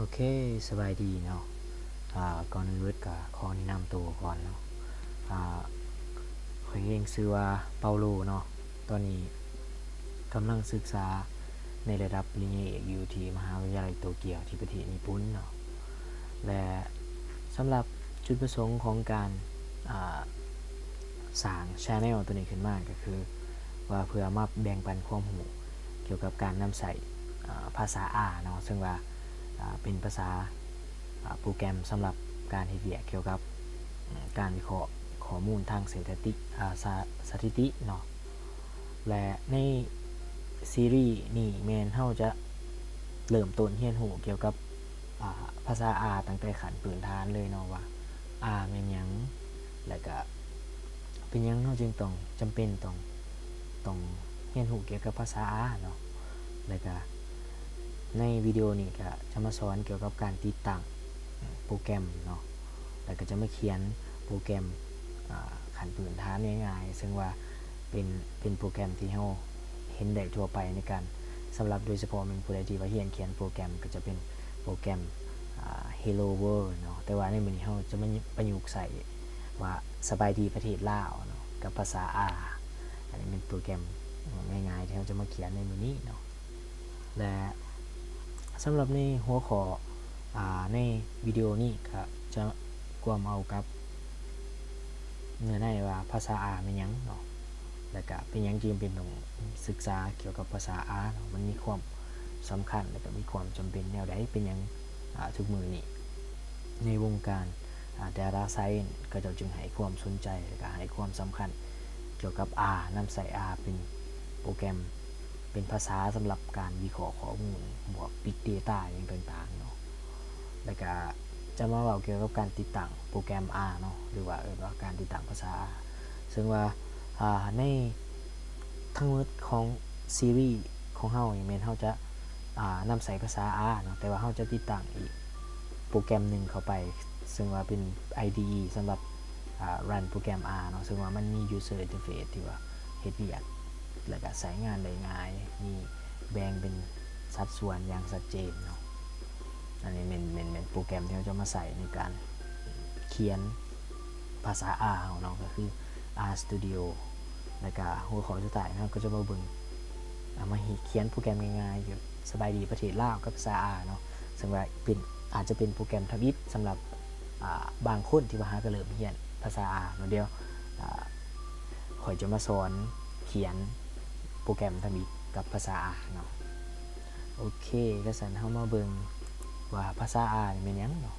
ໂອເຄ ສະບາຍດີເນາະ. ອາ ກ່ອນອື່ນເບິດກໍຂໍແນະນຳໂຕກ່ອນເນາະ. ອາ ຂ້ອຍເອງຊື່ວ່າ ເປົາໂລ ເນາະ. ຕອນນີ້ກຳລັງສຶກສາໃນລະດັບປະລິນຍາເອກຢູ່ທີ່ມະຫາວິທະຍາໄລໂຕກຽວທີ່ປະເທດຍີ່ປຸ່ນເນາະ. ແລະ ສຳລັບຈຸດປະສົງຂອງການ ອາ ສ້າງ channel ໂຕນີ້ຂຶ້ນມາ ກໍຄືວ່າເພື່ອມາແບ່ງປັນຄວາມຮູ້ກ່ຽວກັບການນຳໃຊ້ ອາ ພາສາ R ເນາະ, ເຊິ່ງວ່າ ອາ ເປັນພາສາ ອາ ໂປຣແກຣມສຳລັບການເຮັດວຽກກ່ຽວກັບ ອາ ການວິເຄາະຂໍ້ມູນທາງສະຖິຕິ ອາ ສະ ສະຖິຕິເນາະ. ແລະ ໃນຊີຣີນີ້ແມ່ນເຮົາຈະເລີ່ມຕົ້ນຮຽນຮູ້ກ່ຽວກັບ ອາ ພາສາ R ຕັ້ງແຕ່ຂັ້ນພື້ນຖານເລີຍເນາະ ວ່າ R ແມ່ນຫຍັງ ແລະ ກະເປັນຫຍັງເຮົາຈຶ່ງຕ້ອງ ຈຳເປັນຕ້ອງ ຕ້ອງຮຽນຮູ້ກ່ຽວກັບພາສາ R ເນາະ. ແລະ ກະໃນວິດີໂອນີ້ກະຈະມາສອນກ່ຽວກັບການຕິດຕັ້ງໂປຣແກຣມເນາະ ແລະ ກະຈະມາຂຽນໂປຣແກຣມ ອາ ຂັ້ນພື້ນຖານງ່າຍໆ ເຊິ່ງວ່າເປັນ ເປັນໂປຣແກຣມທີ່ເຮົາເຫັນໄດ້ທົ່ວໄປໃນການ ສຳລັບໂດຍສະເພາະແມ່ນຜູ້ໃດທີ່ວ່າຮຽນຂຽນໂປຣແກຣມ ກໍຈະເປັນໂປຣແກຣມ ອາ Hello World ເນາະ. ແຕ່ວ່າໃນມື້ນີ້ເຮົາຈະມາປະຍຸກໃຊ້ວ່າ ສະບາຍດີປະເທດລາວເນາະ ກັບພາສາ R. ອັນນີ້ແມ່ນໂປຣແກຣມງ່າຍໆທີ່ເຮົາຈະມາຂຽນໃນມື້ນີ້ເນາະ. ແລະ ສຳລັບໃນຫົວຂໍ້ ອາ ໃນວິດີໂອນີ້ກະຈະກວມເອົາກັບເນື້ອໃນວ່າພາສາ R ແມ່ນຫຍັງເນາະ ແລະ ກະເປັນຫຍັງຈຶ່ງຈຳເປັນຕ້ອງສຶກສາກ່ຽວກັບພາສາ R ເນາະ ມັນມີຄວາມສຳຄັນ ແລະ ກະມີຄວາມຈຳເປັນແນວໃດ, ເປັນຫຍັງ ອາ ທຸກມື້ນີ້ໃນວົງການ ອາ Data Science ເຂົາເຈົ້າຈຶ່ງໃຫ້ຄວາມສົນໃຈ ແລະ ກະໃຫ້ຄວາມສຳຄັນກ່ຽວກັບ R ນຳໃຊ້ R ເປັນໂປຣແກຣມ ເປັນພາສາສຳລັບການວິເຄາະຂໍ້ມູນ ບວກ Big Data ຫຍັງຕ່າງໆເນາະ. ແລ້ວກະຈະມາເວົ້າກ່ຽວກັບການຕິດຕັ້ງໂປຣແກຣມ R ເນາະ ຫຼືວ່າເອີ້ນວ່າການຕິດຕັ້ງພາສາ R ເຊິ່ງວ່າ ອາ ໃນທັງໝົດຂອງຊີຣີຂອງເຮົານີ້ແມ່ນເຮົາຈະ ອາ ນຳໃຊ້ພາສາ R ເນາະ ແຕ່ວ່າເຮົາຈະຕິດຕັ້ງອີກໂປຣແກຣມໜຶ່ງເຂົ້າໄປ ເຊິ່ງວ່າເປັນ IDE ສຳລັບ ອາ run ໂປຣແກຣມ R ເນາະ ເຊິ່ງວ່າມັນມີ user interface ທີ່ວ່າເຮັດວຽກ ແລ້ວກະໃຊ້ງານໄດ້ງ່າຍ ມີແບ່ງເປັນສັດສ່ວນຢ່າງຊັດເຈນເນາະ. ອັນນີ້ແມ່ນ ແມ່ນ ແມ່ນໂປຣແກຣມທີ່ເຮົາຈະມາໃຊ້ໃນການຂຽນພາສາ R ເຮົາເນາະ ກໍຄື RStudio. ແລ້ວກະຫົວຂໍ້ສຸດທ້າຍເຮົາກໍຈະມາເບິ່ງ ເອົາມາເຮັດ ຂຽນໂປຣແກຣມງ່າຍໆ ຢູ່ ສະບາຍດີປະເທດລາວ ກັບພາສາ R ເນາະ ເຊິ່ງວ່າເປັນ ອາດຈະເປັນໂປຣແກຣມທຳອິດສຳລັບ ອາ ບາງຄົນທີ່ວ່າຫາກໍເລີ່ມຮຽນພາສາ R ເນາະ. ດຽວ ອາ ຂ້ອຍຈະມາສອນຂຽນໂປຣແກຣມທຳອິດກັບພາສາ R ເນາະ. ໂອເຄ ກະຊັ້ນເຮົາມາເບິ່ງວ່າພາສາ R ນີ້ແມ່ນຫຍັງເນາະ.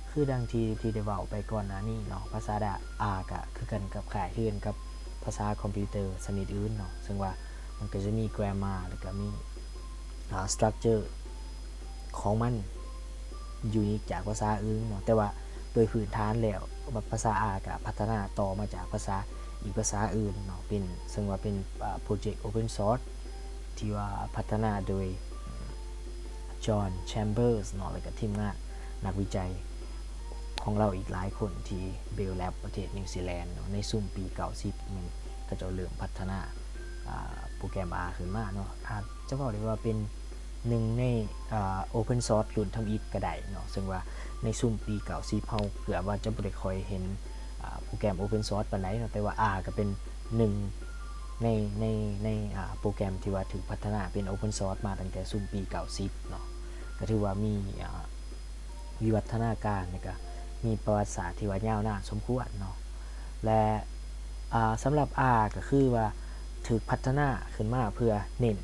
ຄືດັ່ງທີ່ ທີ່ໄດ້ເວົ້າໄປກ່ອນໜ້ານີ້ເນາະ ພາສາ R ກະຄືກັນກັບ ຄ້າຍຄືກັນກັບພາສາຄອມພິວເຕີຊະນິດອື່ນເນາະ ເຊິ່ງວ່າມັນກະຈະມີ grammar ແລ້ວກະມີ ອາ structure ຂອງມັນ unique ຈາກພາສາອື່ນເນາະ. ແຕ່ວ່າໂດຍພື້ນຖານແລ້ວ ພາສາ R ກະພັດທະນາຕໍ່ມາຈາກພາສາ ອີກພາສາອື່ນເນາະ ເປັນ ເຊິ່ງວ່າເປັນ ອາ project open source ທີ່ວ່າພັດທະນາໂດຍ John Chambers ເນາະ ແລ້ວກະທີມງານນັກວິໄຈຂອງລາວອີກຫຼາຍຄົນທີ່ Bell Labs ປະເທດນິວຊີແລນເນາະ. ໃນຊຸມປີເກົ້າສິບ ແມ່ນເຂົາເຈົ້າເລີ່ມພັດທະນາ ອາ ໂປຣແກຣມ R ຂຶ້ນມາເນາະ. ອາດຈະເວົ້າໄດ້ວ່າເປັນໜຶ່ງໃນ ອາ open source ລຸ້ນທຳອິດກະໄດ້ເນາະ ເຊິ່ງວ່າໃນຊຸມປີເກົ້າສິບ ເຮົາເກືອບວ່າຈະບໍ່ໄດ້ຄ່ອຍເຫັນ ອາ ໂປຣແກຣມ open source ປານໃດເນາະ ແຕ່ວ່າ R ກະເປັນໜຶ່ງໃນ ໃນ ໃນ ອາ ໂປຣແກຣມທີ່ວ່າຖືກພັດທະນາເປັນ open source ມາຕັ້ງແຕ່ຊຸມປີເກົ້າສິບເນາະ. ກະຖືວ່າມີ ອາ ວິວັດທະນາການ ແລ້ວກະມີປະຫວັດສາດທີ່ວ່າຍາວນານສົມຄວນເນາະ. ແລະ ອາ ສຳລັບ R ກະຄືວ່າຖືກພັດທະນາຂຶ້ນມາເພື່ອເນັ້ນ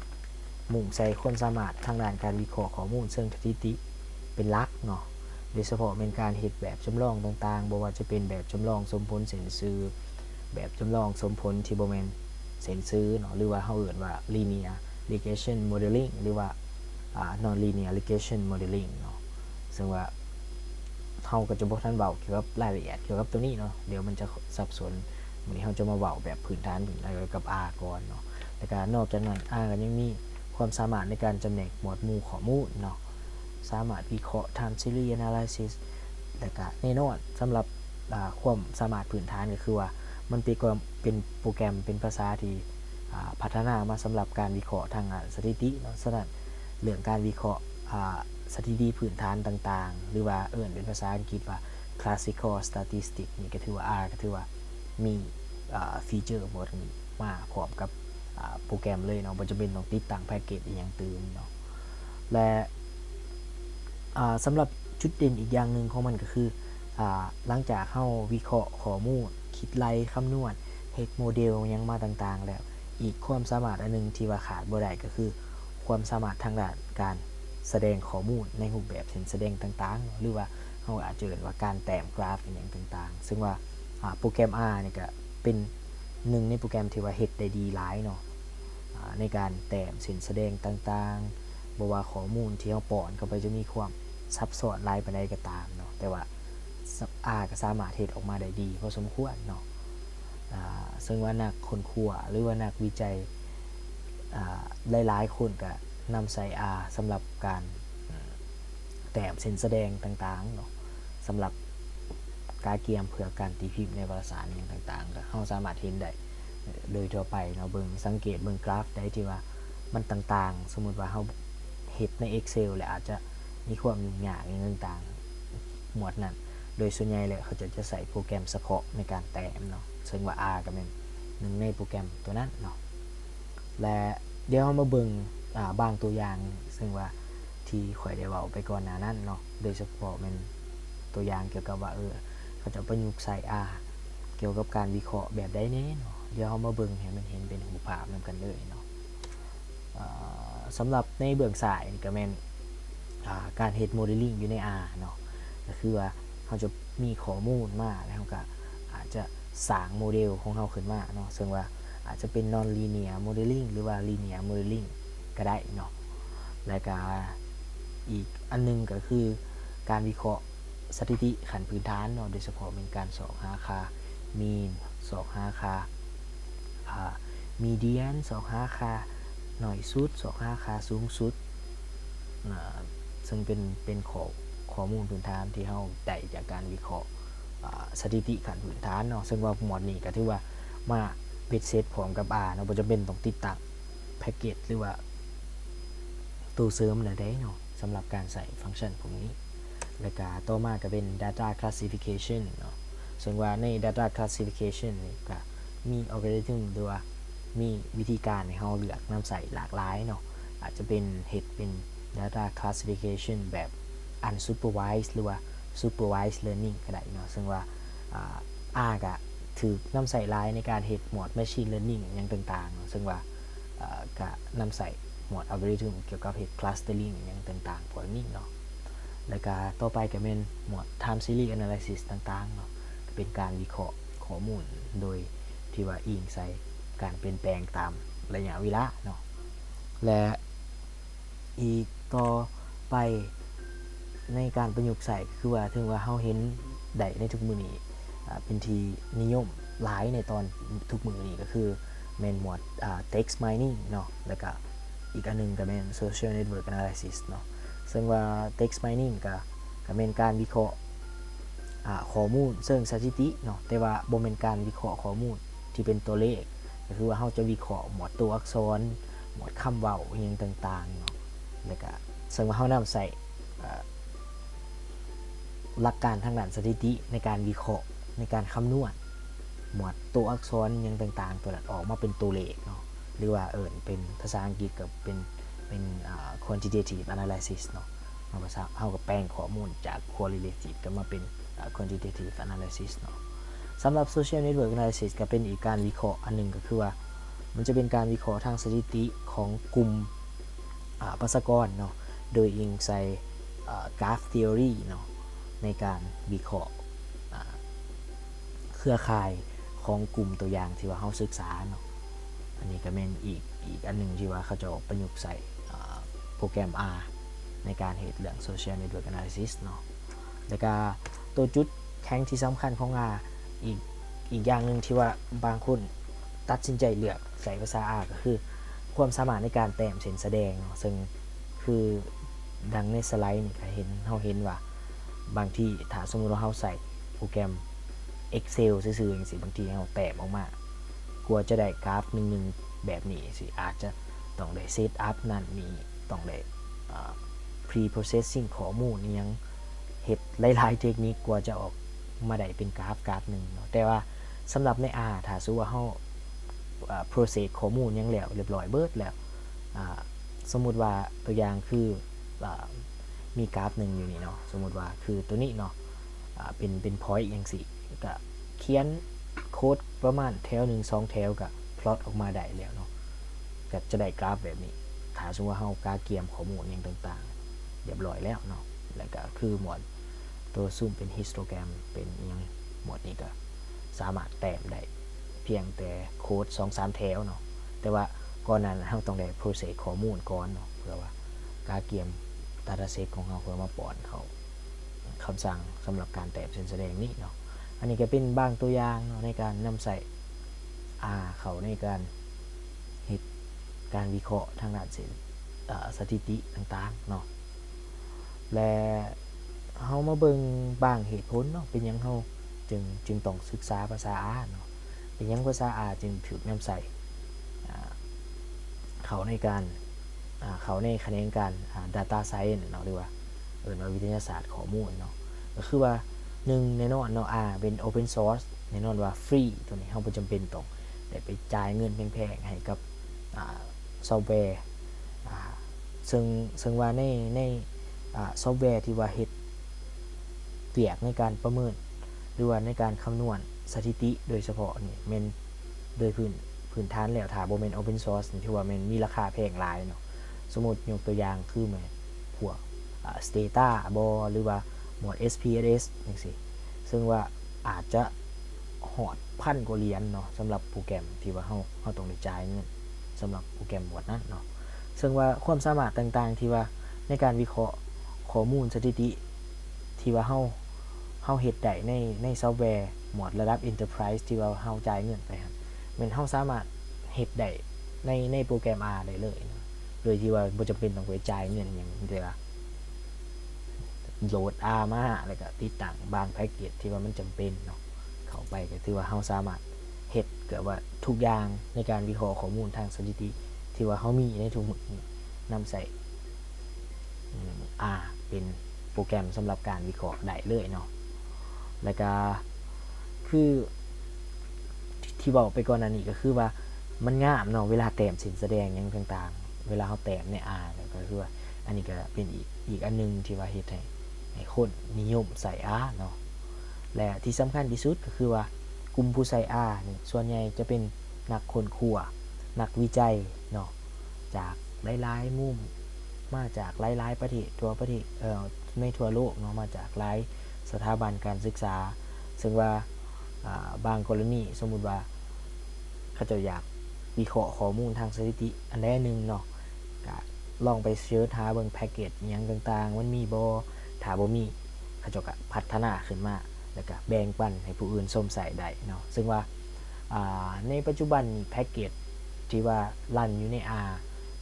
ມຸ່ງໃສ່ຄວາມສາມາດທາງດ້ານການວິເຄາະຂໍ້ມູນເຊີງສະຖິຕິເປັນຫຼັກເນາະ ໂດຍສະເພາະແມ່ນການເຮັດແບບຈຳລອງຕ່າງໆ ບໍ່ວ່າຈະເປັນແບບຈຳລອງສົມຜົນເສັ້ນຊື່ ແບບຈຳລອງສົມຜົນທີ່ບໍ່ແມ່ນເສັ້ນຊື່ເນາະ ຫຼືວ່າເຮົາເອີ້ນວ່າ linear regression modeling ຫຼືວ່າ ອາ nonlinear regression modeling ເນາະ. ເຊິ່ງວ່າເຮົາກໍຈະບໍ່ທັນເວົ້າກ່ຽວກັບລາຍລະອຽດກ່ຽວກັບໂຕນີ້ເນາະ ດຽວມັນຈະສັບສົນ. ມື້ນີ້ເຮົາຈະມາເວົ້າແບບພື້ນຖານກ່ຽວກັບ R ກ່ອນເນາະ. ແລ້ວກະນອກຈາກນັ້ນ R ກໍຍັງມີຄວາມສາມາດໃນການຈຳແນກໝວດໝູ່ຂໍ້ມູນເນາະ ສາມາດວິເຄາະ time series analysis ແລ້ວກະແນ່ນອນສຳລັບ ອາ ຄວາມສາມາດພື້ນຖານກໍຄືວ່າມັນເປັນ ເປັນໂປຣແກຣມ ເປັນພາສາທີ່ ອາ ພັດທະນາມາສຳລັບການວິເຄາະທາງ ອາ ສະຖິຕິເນາະ. ສະນັ້ນເລື່ອງການວິເຄາະ ອ່າ ສະຖິຕິພື້ນຖານຕ່າງໆ ຫຼືວ່າເອີ້ນເປັນພາສາອັງກິດວ່າ classical statistic ນີ້ກໍຖືວ່າ R ກໍຖືວ່າມີ ອ່າ feature ໝວດນີ້ມາພ້ອມກັບ ອ່າ ໂປຣແກຣມເລີຍເນາະ, ບໍ່ຈຳເປັນຕ້ອງຕິດຕັ້ງແພັກເກດອີ່ຫຍັງຕື່ມເນາະ. ແລະ ອ່າ ສຳລັບຈຸດເດັ່ນອີກຢ່າງໜຶ່ງຂອງມັນກໍຄື ອ່າ ຫຼັງຈາກເຮົາວິເຄາະຂໍ້ມູນ, ຄິດໄລ່ຄຳນວນ, ເຮັດໂມເດວຫຍັງມາຕ່າງໆແລ້ວ, ອີກຄວາມສາມາດອັນໜຶ່ງທີ່ວ່າຂາດບໍ່ໄດ້ກໍຄືຄວາມສາມາດທາງດ້ານການສະແດງຂໍ້ມູນໃນຮູບແບບເສັ້ນສະແດງຕ່າງໆ ຫຼືວ່າເຮົາອາດຈະເອີ້ນວ່າການແຕ້ມກຣາຟອີ່ຫຍັງຕ່າງໆ. ເຊິ່ງວ່າ ອ່າ ໂປຣແກຣມ R ນີ້ກໍເປັນໜຶ່ງໃນໂປຣແກຣມທີ່ວ່າເຮັດໄດ້ດີຫຼາຍເນາະ ອ່າ ໃນການແຕ້ມເສັ້ນສະແດງຕ່າງໆ, ບໍ່ວ່າຂໍ້ມູນທີ່ເຮົາປ້ອນເຂົ້າໄປຈະມີຄວາມຊັບຊ້ອນຫຼາຍປານໃດກໍຕາມເນາະ, ແຕ່ວ່າ R ກໍສາມາດເຮັດອອກມາໄດ້ດີພໍສົມຄວນເນາະ. ອ່າ ເຊິ່ງວ່ານັກຄົ້ນຄວ້າ ຫຼືວ່ານັກວິໄຈ ອ່າ ຫຼາຍໆຄົນກໍນຳໃຊ້ R ສຳລັບການ ແຕ້ມເສັ້ນສະແດງຕ່າງໆເນາະ, ສຳລັບກະກຽມເພື່ອການຕີພິມໃນວາລະສານຫຍັງຕ່າງໆ ກໍເຮົາສາມາດເຫັນໄດ້ໂດຍທົ່ວໄປເນາະ. ເບິ່ງ ສັງເກດເບິ່ງກຣາຟໃດທີ່ວ່າມັນຕ່າງໆ, ສົມມຸດວ່າເຮົາເຮັດໃນ Excel ແລ້ວອາດຈະມີຄວາມຫຍຸ້ງຍາກຫຍັງຕ່າງໆ ໝວດນັ້ນ, ໂດຍສ່ວນໃຫຍ່ແລ້ວເຂົາເຈົ້າຈະໃຊ້ໂປຣແກຣມສະເພາະໃນການແຕ້ມເນາະ, ເຊິ່ງວ່າ R ກໍແມ່ນໜຶ່ງໃນໂປຣແກຣມຕົວນັ້ນເນາະ. ແລະ ດຽວເຮົາມາເບິ່ງ ອ່າ ບາງຕົວຢ່າງ ເຊິ່ງວ່າທີ່ຂ້ອຍໄດ້ເວົ້າໄປກ່ອນໜ້ານັ້ນເນາະ, ໂດຍສະເພາະແມ່ນຕົວຢ່າງກ່ຽວກັບວ່າ ເອີ ເຂົາເຈົ້າປະຍຸກໃສ່ R ກ່ຽວກັບການວິເຄາະແບບໃດແດ່ເນາະ. ດຽວເຮົາມາເບິ່ງໃຫ້ມັນເຫັນເປັນຮູບພາບນຳກັນເລີຍເນາະ. ເອີ ສຳລັບໃນເບື້ອງຊ້າຍນີ້ກໍແມ່ນ ອ່າ ການເຮັດໂມເດລລິງຢູ່ໃນ R ເນາະ, ກໍຄືວ່າເຮົາຈະມີຂໍ້ມູນມາ ແລ້ວເຮົາກໍອາດຈະສ້າງໂມເດລຂອງເຮົາຂຶ້ນມາເນາະ, ເຊິ່ງວ່າອາດຈະເປັນ non-linear modeling ຫຼືວ່າ linear modeling ກໍໄດ້ເນາະ. ແລ້ວກໍອີກອັນໜຶ່ງກໍຄືການວິເຄາະສະຖິຕິຂັ້ນພື້ນຖານເນາະ, ໂດຍສະເພາະແມ່ນການຊອກຫາຄ່າ mean ຊອກຫາຄ່າ ອ່າ median ຊອກຫາຄ່າໜ້ອຍສຸດ ຊອກຫາຄ່າສູງສຸດ ເຊິ່ງເປັນ ເປັນຂໍ້ ຂໍ້ມູນພື້ນຖານທີ່ເຮົາໄດ້ຈາກການວິເຄາະ ອ່າ ສະຖິຕິຂັ້ນພື້ນຖານເນາະ. ເຊິ່ງວ່າໝວດນີ້ກໍຖືວ່າມາເບັດເສັດພ້ອມກັບ R ເນາະ, ບໍ່ຈຳເປັນຕ້ອງຕິດຕັ້ງແພັກເກດ ຫຼືວ່າໂຕເສີມໃດໆເນາະ ສຳລັບການໃຊ້ຟັງຊັນພວກນີ້. ແລ້ວກະຕໍ່ມາກະເປັນ data classification ເນາະ, ເຊິ່ງວ່າໃນ data classification ນີ້ກະມີ algorithm ຫຼືວ່າມີວິທີການໃຫ້ເຮົາເລືອກນຳໃຊ້ຫຼາກຫຼາຍເນາະ, ອາດຈະເປັນເຮັດເປັນ data classification ແບບ unsupervised ຫຼືວ່າ supervised learning ກະໄດ້ເນາະ, ເຊິ່ງວ່າ ອ່າ R ກະຖືກນຳໃຊ້ຫຼາຍໃນການເຮັດໝວດ machine learning ຫຍັງຕ່າງໆເນາະ, ເຊິ່ງວ່າ ເອີ ກະນຳໃຊ້ໝວດ algorithm ກ່ຽວກັບເຮັດ clustering ຫຍັງຕ່າງໆພວກນີ້ເນາະ. ແລ້ວກະຕໍ່ໄປກະແມ່ນໝວດ time series analysis ຕ່າງໆເນາະ, ກະເປັນການວິເຄາະຂໍ້ມູນໂດຍທີ່ວ່າອີງໃສ່ການປ່ຽນແປງຕາມໄລຍະເວລາເນາະ. ແລະ ອີກຕໍ່ໄປໃນການປະຍຸກໃຊ້ ຄືວ່າເຖິງວ່າເຮົາເຫັນໄດ້ໃນທຸກມື້ນີ້ ອ່າ ເປັນທີ່ນິຍົມຫຼາຍໃນຕອນທຸກມື້ນີ້ ກໍຄືແມ່ນໝວດ ອ່າ text mining ເນາະ, ແລ້ວກະອີກອັນໜຶ່ງກະແມ່ນ social network analysis ເນາະ, ເຊິ່ງວ່າ text mining ກະ ກະແມ່ນການວິເຄາະ ອ່າ ຂໍ້ມູນເຊີງສະຖິຕິເນາະ, ແຕ່ວ່າບໍ່ແມ່ນການວິເຄາະຂໍ້ມູນທີ່ເປັນຕົວເລກ, ກໍຄືວ່າເຮົາຈະວິເຄາະໝວດຕົວອັກສອນ, ໝວດຄຳເວົ້າ ອີ່ຫຍັງຕ່າງໆເນາະ, ແລ້ວກະເຊິ່ງວ່າເຮົານຳໃຊ້ ເອີ ຫຼັກການທາງດ້ານສະຖິຕິໃນການວິເຄາະ, ໃນການຄຳນວນໝວດຕົວອັກສອນຫຍັງຕ່າງໆ ຕົວນັ້ນອອກມາເປັນຕົວເລກເນາະ, ຫຼືວ່າເອີ້ນເປັນພາສາອັງກິດກໍເປັນ ເປັນ ອ່າ quantitative analysis ເນາະ, ເຮົາກໍສາ ເຮົາກໍແປງຂໍ້ມູນຈາກ qualitative ກັບມາເປັນ ອ່າ quantitative analysis ເນາະ. ສຳລັບ social network analysis ກໍເປັນອີກການວິເຄາະອັນໜຶ່ງ, ກໍຄືວ່າມັນຈະເປັນການວິເຄາະທາງສະຖິຕິຂອງກຸ່ມ ອ່າ ປະຊາກອນເນາະ, ໂດຍອີງໃສ່ ອ່າ graph theory ເນາະ ໃນການວິເຄາະ ອ່າ ເຄືອຂ່າຍຂອງກຸ່ມຕົວຢ່າງທີ່ວ່າເຮົາສຶກສາເນາະ. ອັນນີ້ກໍແມ່ນອີກ ອີກອັນໜຶ່ງທີ່ວ່າເຂົາເຈົ້າປະຍຸກໃຊ້ ອ່າ ໂປຣແກຣມ R ໃນການເຮັດເລື່ອງ social network analysis ເນາະ. ແລ້ວກະໂຕຈຸດແຂງທີ່ສຳຄັນຂອງ R ອີກ ອີກຢ່າງໜຶ່ງທີ່ວ່າບາງຄົນຕັດສິນໃຈເລືອກໃຊ້ພາສາ R ກໍຄືຄວາມສາມາດໃນການແຕ້ມເສັ້ນສະແດງເນາະ, ເຊິ່ງຄືດັ່ງໃນສະໄລນີ້ກໍເຫັນ ເຮົາເຫັນວ່າບາງທີຖ້າສົມມຸດວ່າເຮົາໃຊ້ໂປຣແກຣມ Excel ຊື່ໆ ຈັ່ງຊີ້, ບາງທີເຮົາແຕ້ມອອກມາ ກວ່າຈະໄດ້ກຣາຟໜຶ່ງໆແບບນີ້ຊີ້ ອາດຈະຕ້ອງໄດ້ເຊັດອັບນັ້ນນີ້ ຕ້ອງໄດ້ ອ່າ ພ pre processing ຂໍ້ມູນອີ່ຫຍັງ ເຮັດຫຼາຍໆເຕັກນິກກວ່າຈະອອກມາໄດ້ເປັນກຣາຟກຣາຟໜຶ່ງເນາະ. ແຕ່ວ່າສຳລັບໃນ R ຖ້າສົມມຸດວ່າເຮົາ ເອີ່ process ຂໍ້ມູນຫຍັງແລ້ວ ຮຽບຮ້ອຍເບິດແລ້ວ ອ່າ ສົມມຸດວ່າຕົວຢ່າງຄື ອ່າ ມີກຣາຟໜຶ່ງຢູ່ນີ້ເນາະ, ສົມມຸດວ່າຄືຕົວນີ້ເນາະ ອ່າ ເປັນ ເປັນ point ຈັ່ງຊີ້ ກະຂຽນໂຄດປະມານແຖວໜຶ່ງສອງແຖວ ກະ plot ອອກມາໄດ້ແລ້ວເນາະ, ກະຈະໄດ້ກຣາຟແບບນີ້. ຖ້າສົມມຸດວ່າເຮົາກະກຽມຂໍ້ມູນຫຍັງຕ່າງໆ ຮຽບຮ້ອຍແລ້ວເນາະ, ແລ້ວກະຄືໝວດຕົວຊຸມເປັນ histogram ເປັນອີ່ຫຍັງ ໝວດນີ້ກະສາມາດແຕ້ມໄດ້ພຽງແຕ່ໂຄດສອງສາມແຖວເນາະ. ແຕ່ວ່າກ່ອນໜ້ານັ້ນເຮົາຕ້ອງໄດ້ process ຂໍ້ມູນກ່ອນເນາະ ເພື່ອວ່າກະກຽມ dataset ຂອງເຮົາ ເພື່ອມາປ້ອນເຂົ້າ ຄຳສັ່ງສຳລັບການແຕ້ມເສັ້ນສະແດງນີ້ເນາະ. ອັນນີ້ກະເປັນບາງຕົວຢ່າງເນາະ ໃນການນຳໃຊ້ R ເຂົ້າໃນການເຮັດການວິເຄາະທາງດ້ານເສດ ເອີ່ ສະຖິຕິຕ່າງໆເນາະ. ແລະ ເຮົາມາເບິ່ງບາງເຫດຜົນເນາະ ເປັນຫຍັງເຮົາຈຶ່ງ ຈຶ່ງຕ້ອງສຶກສາພາສາ R ເນາະ, ເປັນຫຍັງພາສາ R ຈຶ່ງຖືກນຳໃຊ້ ອ່າ ເຂົ້າໃນການ ອ່າ ເຂົ້າໃນຂະແໜງການ ອ່າ data science ເນາະ ຫຼືວ່າເອີ້ນວ່າວິທະຍາສາດຂໍ້ມູນເນາະ. ກະຄືວ່າ ໜຶ່ງ ແນ່ນອນເນາະ R ເປັນ open source ແນ່ນອນວ່າຟຣີ ຕົວນີ້ເຮົາບໍ່ຈຳເປັນຕ້ອງໄດ້ໄປຈ່າຍເງິນແພງໆໃຫ້ກັບ ອ່າ ຊອບແວ ອ່າ ເຊິ່ງ ເຊິ່ງວ່າໃນ ໃນ ອ່າ ຊອບແວທີ່ວ່າເຮັດວຽກໃນການປະເມີນ ຫຼືວ່າໃນການຄຳນວນສະຖິຕິໂດຍສະເພາະນີ້ ແມ່ນໂດຍພື້ນ ພື້ນຖານແລ້ວ ຖ້າບໍ່ແມ່ນ open source ນີ້ ຖືວ່າແມ່ນມີລາຄາແພງຫຼາຍເນາະ. ສົມມຸດຍົກຕົວຢ່າງຄືແມ່ນພວກ ອ່າ Stata ບໍ ຫຼືວ່າໝວດ SPSS ຈັ່ງຊີ້ ເຊິ່ງວ່າອາດຈະຮອດພັນກວ່າຫຼຽນເນາະ ສຳລັບໂປຣແກຣມທີ່ວ່າເຮົາ ເຮົາຕ້ອງໄດ້ຈ່າຍເງິນ ສຳລັບໂປຣແກຣມໝວດນັ້ນເນາະ. ເຊິ່ງວ່າຄວາມສາມາດຕ່າງໆທີ່ວ່າໃນການວິເຄາະຂໍ້ມູນສະຖິຕິທີ່ວ່າເຮົາ ເຮົາເຮັດໄດ້ໃນ ໃນຊອບແວໝວດລະດັບ Enterprise ທີ່ວ່າເຮົາຈ່າຍເງິນໄປຫັ້ນ ແມ່ນເຮົາສາມາດເຮັດໄດ້ໃນ ໃນໂປຣແກຣມ R ໄດ້ເລີຍເນາະ ໂດຍທີ່ວ່າບໍ່ຈຳເປັນຕ້ອງໄປຈ່າຍເງິນຫຍັງ ມີແຕ່ວ່າໂຫຼດ R ມາ ແລ້ວກະຕິດຕັ້ງບາງແພັກເກດທີ່ວ່າມັນຈຳເປັນເນາະ ເຂົ້າໄປ ກະຖືວ່າເຮົາສາມາດເຮັດເກືອບວ່າທຸກຢ່າງໃນການວິເຄາະຂໍ້ມູນທາງສະຖິຕິທີ່ວ່າເຮົາມີໃນທຸກມື້ນີ້ ນຳໃຊ້ ອາ R ເປັນໂປຣແກຣມສຳລັບການວິເຄາະໄດ້ເລີຍເນາະ. ແລ້ວກະຄືທີ່ ທີ່ເວົ້າໄປກ່ອນໜ້ານີ້ ກະຄືວ່າມັນງາມເນາະ ເວລາແຕ້ມເສັ້ນສະແດງຫຍັງຕ່າງໆ ເວລາເຮົາແຕ້ມໃນ R ແລ້ວ ກະຄືວ່າອັນນີ້ກະເປັນອີກ ອີກອັນໜຶ່ງທີ່ວ່າເຮັດໃຫ້ ໃຫ້ຄົນນິຍົມໃຊ້ R ເນາະ. ແລະ ທີ່ສຳຄັນທີ່ສຸດກະຄືວ່າ ກຸ່ມຜູ້ໃຊ້ R ນີ້ ສ່ວນໃຫຍ່ຈະເປັນນັກຄົ້ນຄວ້າ ນັກວິໄຈເນາະ ຈາກຫຼາຍໆມຸມ ມາຈາກຫຼາຍໆປະເທດ ທົ່ວປະເທດ ເອີ ໃນທົ່ວໂລກເນາະ ມາຈາກຫຼາຍສະຖາບັນການສຶກສາ. ເຊິ່ງວ່າ ອາ ບາງກໍລະນີ ສົມມຸດວ່າເຂົາເຈົ້າຢາກວິເຄາະຂໍ້ມູນທາງສະຖິຕິອັນໃດອັນໜຶ່ງເນາະ ກະລອງໄປເສີດຫາເບິ່ງແພັກເກດອີ່ຫຍັງຕ່າງໆ ມັນມີບໍ່? ຖ້າບໍ່ມີ ເຂົາເຈົ້າກະພັດທະນາຂຶ້ນມາ ແລ້ວກະແບ່ງປັນໃຫ້ຜູ້ອື່ນຊົມໃຊ້ໄດ້ເນາະ. ເຊິ່ງວ່າ ອາ ໃນປັດຈຸບັນນີ້ ແພັກເກດທີ່ວ່າຣັນຢູ່ໃນ R